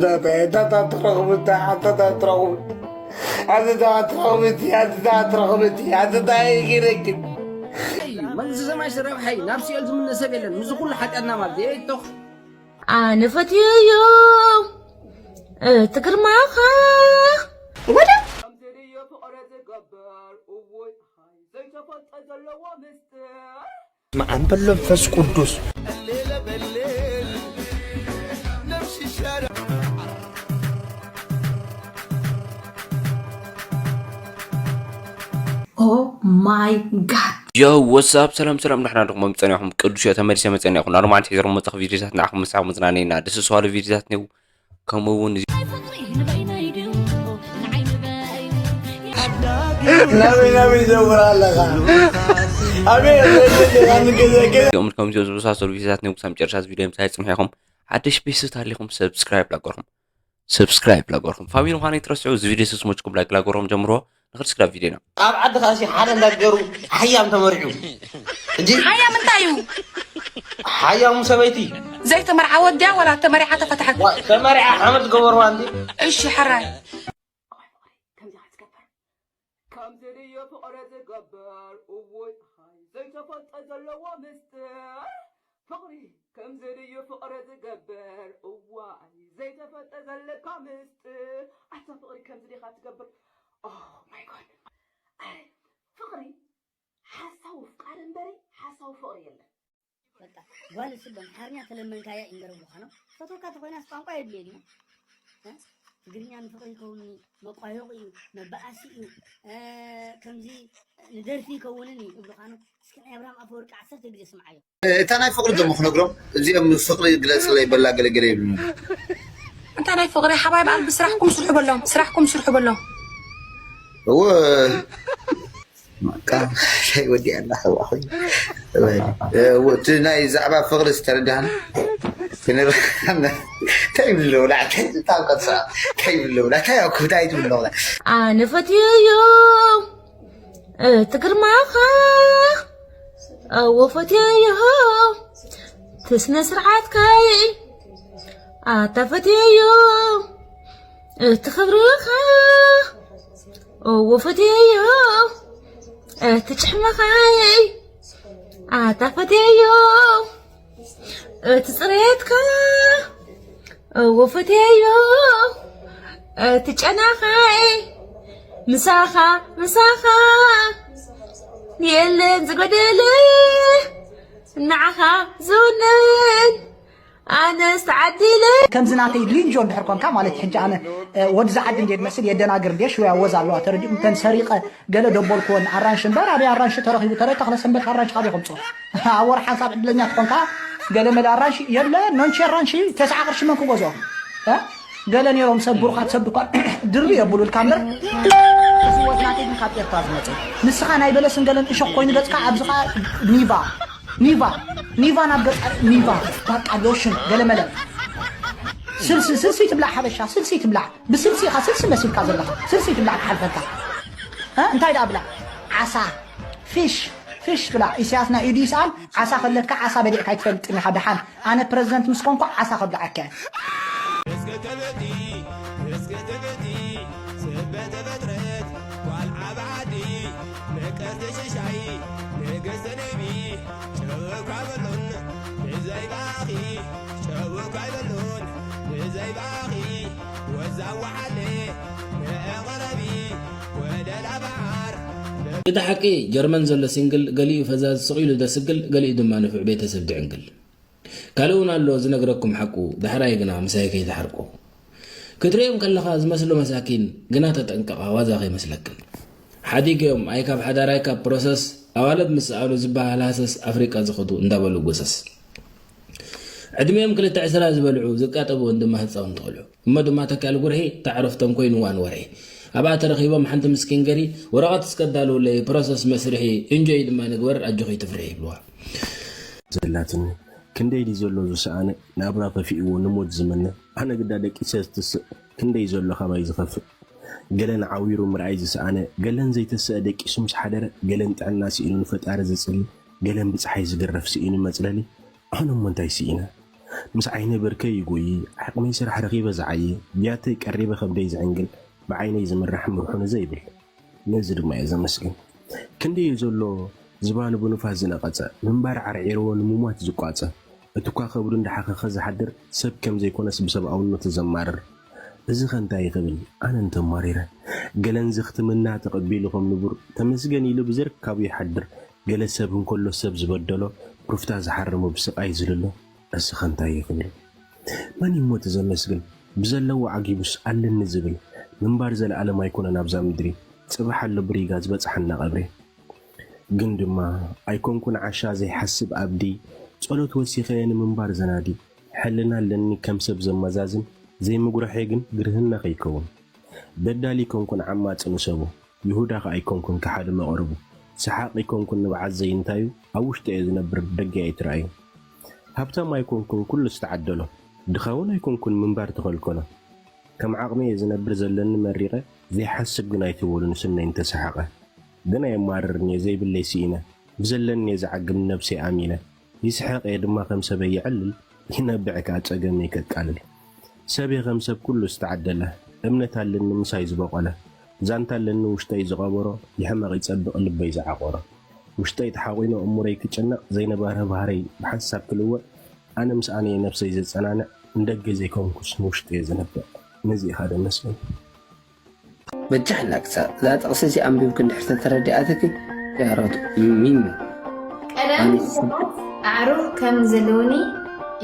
ኣንተታ ትረኽቡ፣ ኣንተታ ትረኽቡ፣ ኣንተታ ትረኽቡ፣ ኣንተታ ትረኽቡ፣ ኣንተታ ይግረግን። መንግስቲ ሰማይ ረብሓይ ናብ ሲኦል ዝምነ ሰብ የለን። ምስዚ ኩሉ ሓጢኣትና ማለት እዩ። ኤይ ቶኽ። ኣነ ፈትየዮ እቲ ግርማኻ። ወደ መዓን በሎ መንፈስ ቅዱስ Oh my god. ዮ ወሳብ ሰላም ሰላም፣ ንሕና ድኹም ምጸና ይኹም ቅዱስ ዮ ተመሊሰ መጸና ይኹም። ኣርማን ሒዘር መጻኽ ቪዲዮታት ንዓኹም ምሳኹ መጽናነይና ደስ ዝዋሉ ቪዲዮታት ነው። ከምኡ እውን እዚ ናበይ ናበይ ዘውር ኣለኻ? ኣበይ ኣበይ ኣበይ ኣበይ ኣበይ ከምዚ ዝመሳሰሉ ቪዲዮታት ነው። ክሳብ መጨረሻ ቪዲዮ ምሳይ ጽንሑ ኢኹም። ሓድሽ ቤተሰብ ታሊኹም ሰብስክራይብ ላገርኩም። ሰብስክራይብ ላገርኩም። ፋሚሊ ምዃነይ ትረስዑ። እዚ ቪዲዮ ስስሞችኩም ላይክ ላገርኩም ጀምሮ። ንኽድ ስክራብ ቪዲዮና። ኣብ ዓዲ ኻሲ ሓደ እንዳገሩ ሓያም ተመሪዑ። እንጂ ሓያም እንታይ እዩ? ሓያሙ ሰበይቲ ዘይተመርዓ ወድያ ወላ ተመሪዓ ተፈትሐት? ዋ፣ ተመሪዓ ሓመድ ገበርዋ እንዲ። እሺ፣ ሕራይ። ከምዚ ክትገብር። ከምዚ ድዩ ፍቕሪ ዝገብር? እውይ፣ ዘይተፈልጠ ዘለዎ ምስጢር። ፍቕሪ ከምዚ ድዩ ፍቕሪ ዝገብር? እዋይ፣ ዘይተፈልጠ ዘለካ ምስጢር። ኣታ ፍቕሪ ከምዚ ዲኻ ትገብር? Oh my God። ኣረ፣ ፍቕሪ ሓሳዊ ፍቓሪ እምበሪ ሓሳዊ ፍቕሪ የለን። በቃ ጓል ስለ ኣምሓርኛ ተለመንካያ እዩ እምበር ብልኳ ነው። ፈትወካ ተኾይናስ ቋንቋ የድልየኒ። እ? ትግርኛ ንፍቕሪ ይኸውን እዩ፣ መቋየቑ እዩ፣ መባኣሲ እዩ። እ፣ ከምዚ ንደርፊ ይኸውንን እዩ እብልኻ ነው። እስኪ ናይ ኣብርሃም ኣፈወርቂ ዓሰርተ ግዜ ስምዓዮ። እታ ናይ ፍቕሪ ደሞ ክነግሮም እዚኦም ፍቕሪ ግለፅለይ በላ ገለገለ ይብሉ። እንታይ ናይ ፍቕሪ ሓባይ በዓል ብስራሕኩም ስርሑ በሎም፣ ስራሕኩም ስርሑ በሎም። እወ ማቃ ሻይ ወዲያ እንዳኸዋኹኝ እቲ ናይ ዛዕባ ፍቕሪ ዝተረዳህና እንታይ ይብሎ ብላ እንታይ ታብ ቀፃ እንታይ ይብሎ ብላ እንታይ ኣብ ክብዳ ይትብሎ ብላ ኣነ ፈትየዮ እቲ ግርማኻ ኣዎ ፈትየዮ እቲ ስነ ስርዓትካይ ኣታ ፈትየዮ እቲ ክብርኻ እዎ ፈትየዮ እቲ ጭሕምኻይ ኣታ ፈትየዮ እቲ ፅሬትካ እዎ ፈትየዮ እቲ ጨናኻይ ምሳኻ ምሳኻ የለን ዝጎደለ ንዓኻ ዝውንን ኣነስ ተዓዲለ። ከምዚ ናተይ ሊንጆ እንድሕር ኮንካ ማለት ሕጂ ኣነ ወድዚ ዓዲ እንዴ ድመስል የደናግር እንዴ ሽወያ ወዝ ኣለዋ ተረዲእኩም እተን ሰሪቀ ገለ ደበልኩወን ኣራንሺ እምበር ኣበይ ኣራንሺ ተረኺቡ ተረይ ተኽለ ሰንበት ኣራንሺ ካበይ ከምፅኦ ኣብ ወር ሓንሳብ ዕድለኛ ትኾንካ ገለ መለ ኣራንሺ የለ ኖንቺ ኣራንሺ ተስዓ ቅርሺ መን ክገዝኦ እ? ገለ ነይሮም ሰብ ብሩኻት ሰብ ድኳን ድርቢ የብሉልካ እምበር እዚ ወዝ ናተይ ግን ካብ ኤርትራ ዝመፀ ንስኻ ናይ በለስን ገለን እሾክ ኮይኑ ገፅካ ኣብዚ ኸዓ ኒቫ ኒቫ ኒቫ ናብ ገፃ ኒቫ ባቃ ሎሽን ገለመለ ስልሲ ስልሲ ትብላዕ ሓበሻ ስልሲ ትብላዕ ብስልሲ ኢኻ ስልሲ መሲልካ ዘለኻ ስልሲ ትብላዕ ክሓልፈልካ እ? እንታይ ደኣ ብላዕ ዓሳ ፊሽ ፊሽ ብላዕ ኢሳያስ ናይ ኢዱ ይስኣል ዓሳ ከለካ ዓሳ በሊዕካ ኣይትፈልጥን ኢኻ ደሓን ኣነ ፕረዚደንት ምስ ኮንኩ ዓሳ ከብልዓካ እየ። እቲ ሓቂ ጀርመን ዘሎ ሲንግል ገሊኡ ፈዛዝ ስቕ ኢሉ ደስግል ገሊኡ ድማ ንፉዕ ቤተሰብ ድዕንግል። ካልእ እውን ኣሎ ዝነግረኩም ሓቁ ዳሕራይ ግና ምሳይ ከይትሓርቁ። ክትርእዮም ከለኻ ዝመስሉ መሳኪን ግና ተጠንቀቕ ኣዋዛ ከይመስለክን። ሓዲገዮም ኣይ ካብ ሓዳር ኣይ ካብ ፕሮሰስ ኣዋልድ ምስ ሰኣኑ ዝበሃል ሃሰስ ኣፍሪቃ ዝኸዱ እንዳበሉ ጎሰስ። ዕድሚኦም ክልተ ዕስራ ዝበልዑ ዝቃጠቡ እውን ድማ ህፃውንቲ ቆልዑ እሞ ድማ ተካል ጉርሒ ተዕረፍቶም ኮይንዋን ወርሒ ኣብኣ ተረኺቦም ሓንቲ ምስኪን ገሪ ወረቐት እስከዳልውለይ ፕሮሰስ መስርሒ እንጆይ ድማ ንግበር ኣጆኺ ትፍርሒ ይብልዋ። ዘላትኒ ክንደይ ድዩ ዘሎ ዝሰኣነ ናብራ ከፊእዎ ንሞት ዝምነ ኣነ ግዳ ደቂሰ ዝትስእ ክንደይ ዘሎ ካባይ ዝኸፍእ ገለን ዓዊሩ ምርኣይ ዝሰኣነ ገለን ዘይተሰአ ደቂሱ ምስ ሓደረ ገለን ጥዕና ስኢኑ ንፈጣሪ ዝጽሊ ገለን ብጸሓይ ዝግረፍ ስኢኑ መጽለሊ ኣነ እሞ እንታይ ስኢነ ምስ ዓይነ ብርከይ ይጎይ፣ ዓቕመይ ስራሕ ረኺበ ዝዓየ፣ ብያተይ ቀሪበ ከብደይ ዝዕንግል፣ ብዓይነይ ዝምራሕ ምርሑኒ ዘይብል። ነዚ ድማ እየ ዘመስግን። ክንደይ እዩ ዘሎ ዝባኑ ብንፋስ ዝነቐጸ፣ ምንባር ዓርዒርዎ ንምሟት ዝቋጸ፣ እትኳ ከብዱ እንዳሓኸኸ ዝሓድር፣ ሰብ ከም ዘይኮነስ ብሰብኣውነቱ ዘማርር። እዚ ኸ እንታይ ክብል፣ ኣነ እንተማሪረ። ገለን ዘኽትምና ተቐቢሉ ከም ንቡር፣ ተመስገን ኢሉ ብዘርካቡ ይሓድር። ገለ ሰብ እንከሎ ሰብ ዝበደሎ፣ ሩፍታ ዝሓርሞ ብስቓይ ዝልሎ፣ እስኸ እንታይ ክብል። መን እዩ እሞ እቲ ዘመስግን፣ ብዘለዎ ዓጊቡስ ኣለኒ ዝብል። ምንባር ዘለኣለም ኣይኮነን ኣብዛ ምድሪ፣ ጽባሕ ኣሎ ብሪጋ ዝበጽሓና ቀብሪ። ግን ድማ ኣይኮንኩን ዓሻ ዘይሓስብ ኣብዲ፣ ጸሎት ወሲኸ ንምንባር ዘናዲ። ሕልና ኣለኒ ከም ሰብ ዘመዛዝን፣ ዘይምጉርሐይ ግን ግርህና ከይከውን። በዳሊ ኣይኮንኩን ዓማጺ ንሰቡ፣ ይሁዳ ከኣ ኣይኮንኩን ከሓዲ መቕርቡ። ሰሓቕ ኣይኮንኩን ንብዓት ዘይንታዩ፣ ኣብ ውሽጢ እየ ዝነብር ደገ ኣይትረኣዩ። ሃብታም ኣይኮንኩን ኩሉ ዝተዓደሎ፣ ድኻ እውን ኣይኮንኩን ምንባር ተኸልከሎ። ከም ዓቕሚ እየ ዝነብር ዘለኒ መሪቐ፣ ዘይሓስብ ግን ኣይትበሉ ንስነይ እንተሰሓቐ። ግን ኣየማርርን እየ ዘይብለይ ስኢነ፣ ብዘለኒ እየ ዝዓግብ ንነብሰይ ኣሚነ። ይስሕቕ እየ ድማ ከም ሰበይ የዕልል፣ ይነብዕ ከኣ ጸገመይ ከቃልል። ሰብ እየ ከም ሰብ ኩሉ ዝተዓደለ፣ እምነት ኣለኒ ምሳይ ዝበቖለ። ዛንታ ኣለኒ ውሽጠይ ዝቐበሮ፣ ይሕመቕ ይጸብቕ ልበይ ዝዓቖሮ። ውሽጠይ ተሓቒኑ እሙረይ ክጭነቕ፣ ዘይነበረ ባህረይ ብሓንሳብ ክልወጥ፣ ኣነ ምስ ኣነ እየ ነብሰይ ዘጸናንዕ፣ ንደገ ዘይኮንኩስ ንውሽጢ እየ ዝነብዕ። ነዚ ኢኻ ደመስግን። በጃ ሕላቅሳ፣ እዛ ጥቕሲ እዚ ኣንቢብኪ እንድሕር ተተረዲኣትኪ፣ ያሮት ሚሚ። ቀደም ኣነ ሰባት ኣዕሩኽ ከም ዘለውኒ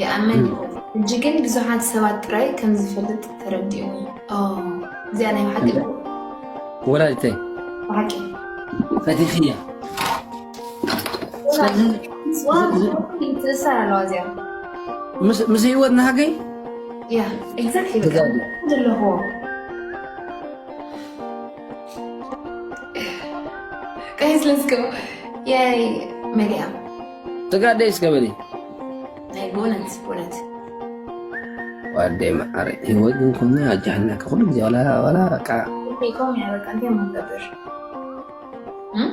ይኣምን ነይረ። ሕጂ ግን ብዙሓት ሰባት ጥራይ ከም ዝፈልጥ ተረዲኡኒ። ኦ፣ እዚኣ ናይ ብሓቂ እንደ-፣ ወላዲተይ። ብሓቂ። ፈቲኽያ። ወላዲተይ። ዋው፣ ትእሰር ኣለዋ እዚኣ። ምስ፣ ምስ ህይወት ናሃገይ? ያ፣ exactly፣ በቃ። ትጋደል። ዘለኹዎ። Guys, let's go. Yay, መሊኣ። ትጋደይ እስከ በሊ። ናይ ብእውነት፣ ብእውነት። ዋደይ መዓረ፣ ህይወት ግን ከምዚ ኣጃህልና ከ ኩሉ ግዜ ዋላ፣ ዋላ በቃ። እኮ እኮ እያ በቃ፣ እንታይ ሞ ንገብር? እም?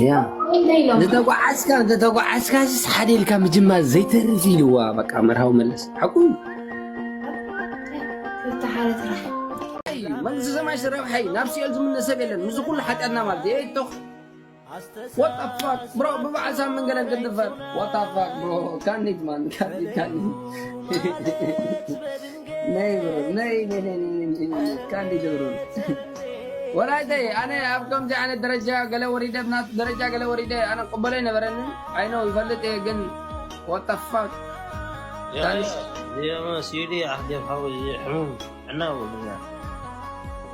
ያ። እንታይ ኢሎም? እንተተጓዓዝካ፣ እንተተጓዓዝካ፣ ስ-፣ ሓደ ኢልካ ምጅማር ዘይተርፍ ኢልዋ፣ በቃ፣ መርሃዊ መለስ። ሓቁ እዩ። ክልተ ሓደ ትራሕ። ኣይ፣ መንግስተ ሰማይ ረብሓይ፣ ናብ ሲኦል ዝምነ ሰብ የለን። ምስዚ ኩሉ ሓጢኣትና ማለት እዩ። ኤይ፣ ቶኽ። What the fuck, bro? ብበዓል ሳምን ገለን ክንድፈር። What the fuck, bro? ካኒት፣ ማን። ካኒት፣ ካኒት። ነይ፣ ብሮ። ነይ፣ ነይ፣ ነይ። ካኒት፣ ብሮ። ወላይተይ፣ ኣነ ኣብ ከምዚ ዓይነት ደረጃ ገለ ወሪደ፣ ብናቱ ደረጃ ገለ ወሪደ፣ ኣነ ቅበሎ ኣይነበረንን። ኣይ ኖ፣ ይፈልጥ እየ፣ ግን what the fuck? ያ፣ ታንስ። ያ፣ ያ፣ ማ፣ ሲዲ፣ ኣሕዴፍ ሓወይ፣ ሕሙም፣ ዕና፣ ወግዛ።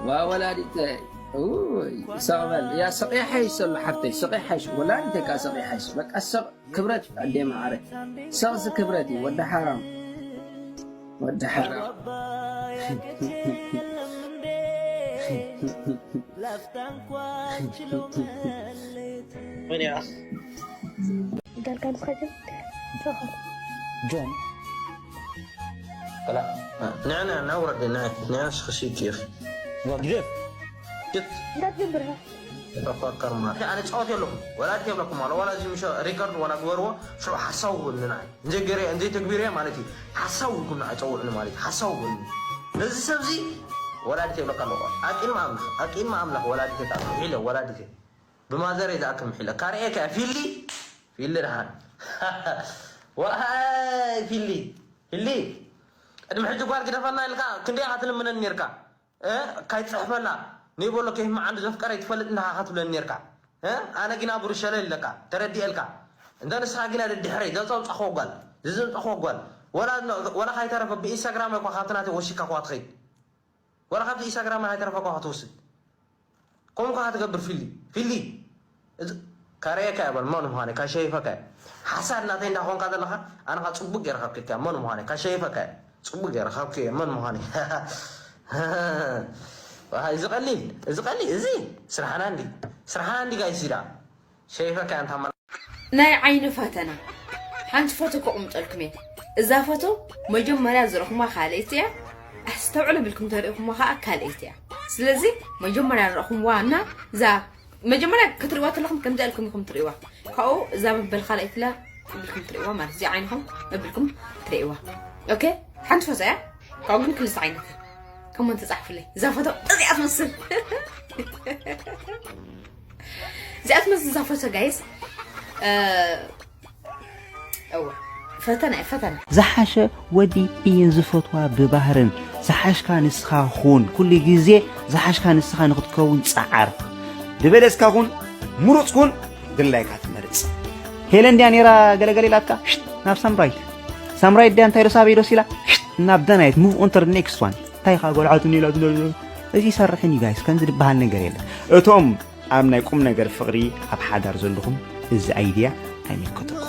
ዋ፣ ወላዲተይ። ኡይ፣ ሰቕ በል። ያ፣ ስቕ ይሓይሽ ዘሎ ሓፍተይ፣ ስቕ ይሓይሽ። ወላዲተይ ከኣ ስቕ ይሓይሽ። በቃ ስቕ ክብረት ኣዴ መዓረ። ሰቕሲ ክብረት እዩ። ወዲ ሓራም። ወዲ ሓራም። መን እያ? ዳልካ ንስኻ ጆን? ጆን። ከላ፣ ንዕ፣ ንዕ፣ ንዕ፣ ውረድ፣ ንዕ፣ ንዕ፣ ንስኺ ሽክ ኢኺ። ዋ፣ ግደፍ። ሽት። እንዳትገብርሃ። ተፋቀር ማ-፣ ኣነ ጻወት የለኩም። ወላዲት የብለኩም ኣሎ። ዋላ እዚ ምሽ ሪከርድ ዋላ ግበርዎ፣ ሽዑ ሓሳው ክብልኒ ንዓይ። እንዘይ ገይረ፣ እንዘይ ተግቢረ ማለት እዩ። ሓሳው ኢልኩም ንዓይ ጸውዕኒ ማለት እዩ። ሓሳው ክብልኒ። ነዚ ሰብዚ ወላዲት የብለካ ኣለኹ። ኣቂድሚ ኣምላኽ፣ ኣቂድሚ ኣምላኽ ወላዲት የብለካ። ምሒለ፣ ወላዲት። ብማዘር እየ ዝኣክል ምሒለ። ካርኤ ከ ፊሊ? ፊሊ ደሓን። ዋይ ፊሊ፣ ፊሊ። ቅድሚ ሕጂ ጓል ግደፈና ኢልካ ክንደይ ኢኻ ትልምነኒ ኔርካ? እ? ካይትጽሕፈላ። ንይ በሎ ከይፍ መዓንዱ ዘፍቀረ ይትፈልጥ እንዳ ኢኻ ትብለኒ ኔርካ። እ? ኣነ ግን ኣቡር ሸለል ኢለካ፣ ተረዲኤልካ። እንተ ንስኻ ግን ኣደ ድሕረይ ዘጸውጻኹዎ ጓል፣ ዘዘምጻኹዎ ጓል፣ ወላ፣ ወላ ካይተረፈ ብኢንስታግራም እኳ ካብቲ ናተይ ወሲካ እኳ ትኸይድ። ወላ ካብቲ ኢንስታግራም ካይተረፈ እኳ ክትወስድ። ከምኡ ከኣ ትገብር ፊሊ። ፊሊ። እዚ ካርኤካ እየ በል፣ መን ምዃነይ፣ ካሸይፈካ እየ። ሓሳድ ናተይ እንዳኾንካ ዘለኻ፣ ኣነ ኸኣ ጽቡቅ ገይረ ከብክየካ እየ፣ መን ምዃነይ፣ ካሸይፈካ እየ። ጽቡቅ ገይረ ከብክየ እየ፣ መን ምዃነይ። ዋይ፣ እዚ ቀሊል፣ እዚ ቀሊል፣ እዚ ስራሕና እንዲ፣ ስራሕና እንዲ ጋይስ፣ እዚ ደኣ። ሸይፈካ እያ እንታ መላ-፣ ናይ ዓይኒ ፈተና። ሓንቲ ፎቶ ከቕምጠልኩም እየ። እዛ ፎቶ መጀመርያ ዝረኹማ ካልኣይቲ እያ። ኣስተውዕሉ ብልኩም ተሪእኹማ ኸኣ ካልኣይቲ እያ። ስለዚ መጀመርያ ዝረኹምዋ እና እዛ መጀመርያ ክትሪእዋ ከለኹም ከምዚ ኢልኩም ኢኹም ትሪእዋ። ካብኡ እዛ መበል ካልኣይቲ ላ እብልኩም ትርእይዋ ማለት እዚ ዓይንኹም እብልኩም ትርእይዋ። ኦኬ፣ ሓንቲ ፎቶ እያ። ካብኡ ግን ክልተ ዓይነት እዩ። ኮመንት ጻሕፉለይ። እዛ ፎቶ እዚኣ ትመስል። እዚኣ ትመስል እዛ ፎቶ ጋይስ። እዋ፣ ፈተና እዩ፣ ፈተና። ዝሓሸ ወዲ እየ ዝፈትዋ ብባህርን። ዝሓሽካ ንስኻ ኩን። ኩሉ ግዜ ዝሓሽካ ንስኻ ንኽትከውን ጸዓር። ዝበለጽካ ኩን፣ ምሩጽ ኩን፣ ድላይካ ትመርጽ። ሄለን ድያ ነይራ ገለገለ ኢላትካ? ሽት፣ ናብ ሳምራይት። ሳምራይት ድያ እንታይ ዶ ሳበይ ዶ ሲላ? ሽት፣ ናብ ደናይት። Move on to the next one። እንታይ ኢኻ ጎልዓትኒ ኢላ ትደልዮ? እዚ ይሰርሕን እዩ ጋይስ፣ ከምዚ ዝበሃል ነገር የለን። እቶም ኣብ ናይ ቁም ነገር ፍቕሪ ኣብ ሓዳር ዘለኹም እዚ ኣይድያ ኣይምልከተኩም።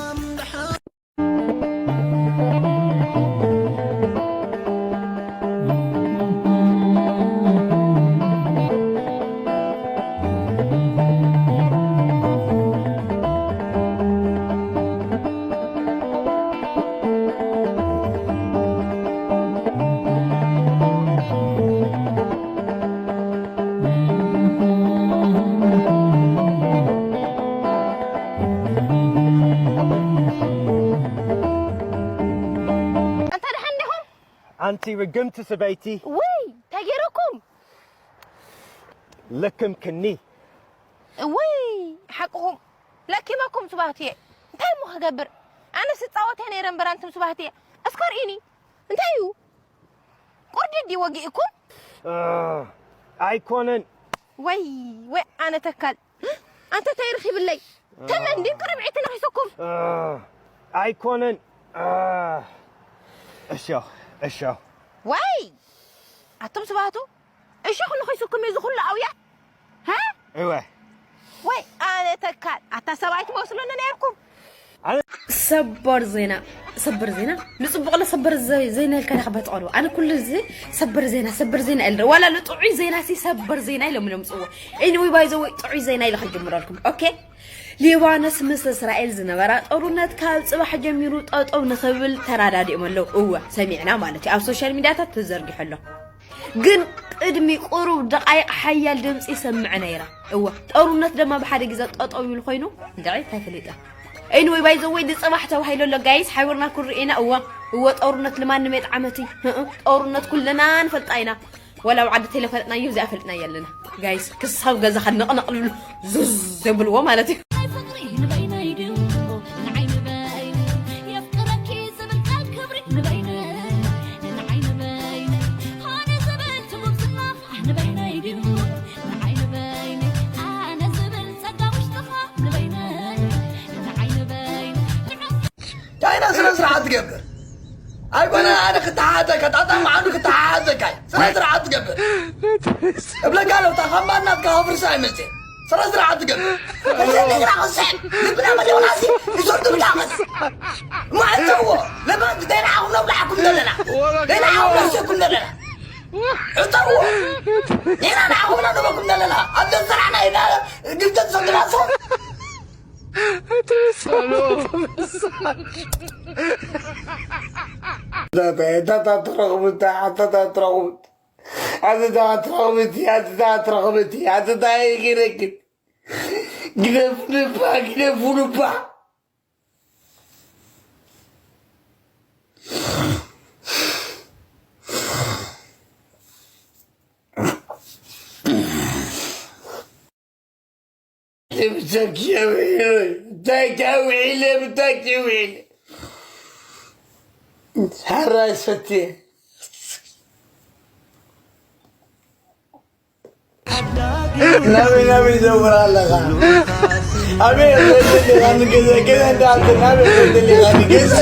ኣንታ ደሓን ዲኹም? ኣንቲ ርግምቲ ሰበይቲ። ውይ፣ እንታይ ገይረኩም? ለክምክኒ። ውይ፣ ሓቅኹም። ለኪመኩም ስባህትየ። እንታይ እሞ ክገብር? ኣነስ እጻወት እየ ነይረ እምበር ኣንቱም ስባህትየ። እስከ ርእዩኒ። እንታይ እዩ? ቁርዲ ድዩ ወጊእኩም? እ፣ ኣይኮነን። ወይ፣ ወይ፣ ኣነ ተካል። ኣንተ እንታይ ርኺብለይ? ተመን ድንቂ ርብዒቲ ነኺሱኩም? እ፣ ኣይኮነን። እ፣ እሾኽ፣ እሾኽ። ወይ! ኣቱም ስባቱ፣ እሾኽ ነኺሱኩም እዩ ዝኹሉ ኣውያት? ሃ? እወ። ወይ፣ ኣነ ተካል፣ ኣታ ሰብኣይ ትመስሉኒ ነይርኩም። ኣነ ሰበር ዜና፣ ሰበር ዜና። ንጽቡቕ ለ ሰበር ዘ-፣ ዜና ኢልካ ዲኻ ባትቐርቦ? ኣነ ኩሉ ግዜ ሰበር ዜና፣ ሰበር ዜና ኢለ። ዋላ ንጥዑይ ዜና ሲ ሰበር ዜና ኢሎም እዮም ዝጽውዑ። Anyway፣ by the way፣ ጥዑይ ዜና ኢለ ክጅምረልኩም። ኦኬ? ሊባኖስ ምስ እስራኤል ዝነበራ ጦርነት ካብ ጽባሕ ጀሚሩ ጠጠው ንኽብል ተራዳዲኦም ኣለዉ። እወ፣ ሰሚዕና ማለት እዩ። ኣብ ሶሻል ሚድያታት ተዘርጊሑ ኣሎ። ግን ቅድሚ ቁሩብ ደቃይቕ ሓያል ድምጺ ይሰምዕ ነይረ። እወ፣ ጦርነት ድማ ብሓደ ግዜ ጠጠው ይብል ኮይኑ፣ እንድዒ እንታይ ፈሊጠ። Anyway፣ by the way፣ ንጽባሕ ተባሂሉ ኣሎ ጋይስ፣ ሓቢርና ክንርኢ ኢና። እወ፣ እወ፣ ጦርነት ንማንም የጥዓመት እዩ። ህእ፣ ጦርነት ኩልና ንፈልጣ ኢና። ወላ ኣብ ዓዲ ተይፈለጥናዮ፣ እዚኣ ፈሊጥናያ ኣለና። ጋይስ፣ ክሳብ ገዛኻ ነቕነቕ ዝብሉ፣ ዙዝ ዘብልዎ ማለት እዩ። ናይ ፍቕሪ ንበይነይ ድዩ? ንዓይ ንበይነይ። የፍቅረኪ ዝብል ቃል ክብሪ ንበይነይ። ንዓይ ንበይነይ። ሃኒ ዝብል ትሙት ዝናኽ ንበይነይ ድዩ? ንዓይ ንበይነይ። ኣነ ዝብል ጸጋ ውሽጥኻ ንበይነይ። ንዓይ ንበይነይ። ቻይና ስነ ስርዓት ትገብር። ኣይኮነ ኣነ ክተሓሓዘካ፣ ጣጣ መዓዱ ክተሓሓዘካ እዩ። ስነ ስርዓት ትገብር። እብለካ ኣለኹ፣ እታ ካምባን ናትካ ከፍርሳ ኣይመጽእን። ስነ ስርዓት ትገብር። እዛ ነግራ ክስዕብ፣ ልብና መሊቑና ሲ፣ እዞም ትብላ ኸስ። እሞ ኣንተዎ፣ ለማን ደይና ዓኹም ነብላዕኩም ዘለና። ደይና ዓኹም ነብሰኩም ዘለና። እተዎ፣ ኔና ንዓኹም ኢና ንበኩም ዘለና። ኣብ ዘዝራዕና ኢና ግልገል ዘንግላሶ። ግደፉንባ፣ ግደፉንባ። ብታኪ ውዒለ፣ ብታኪ ውዒለ፣ ብታኪ ውዒለ። ሓራይ ሰትየ። ናበይ ናበይ ዘውር ኣለኻ? ኣበይ ኣለኻ? ንገዛ ገዛ እንዳኣተ ናበይ ዘለኻ? ንገዛ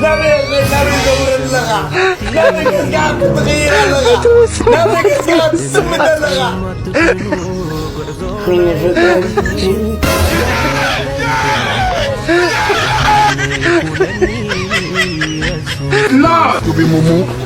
ናበይ ኣለኻ? ናበይ ዘውር ኣለኻ? ናበይ ገዝካ ክትቕይር ኣለኻ? ናበይ ገዝካ ክትስምት ኣለኻ? Lord! To be mumu.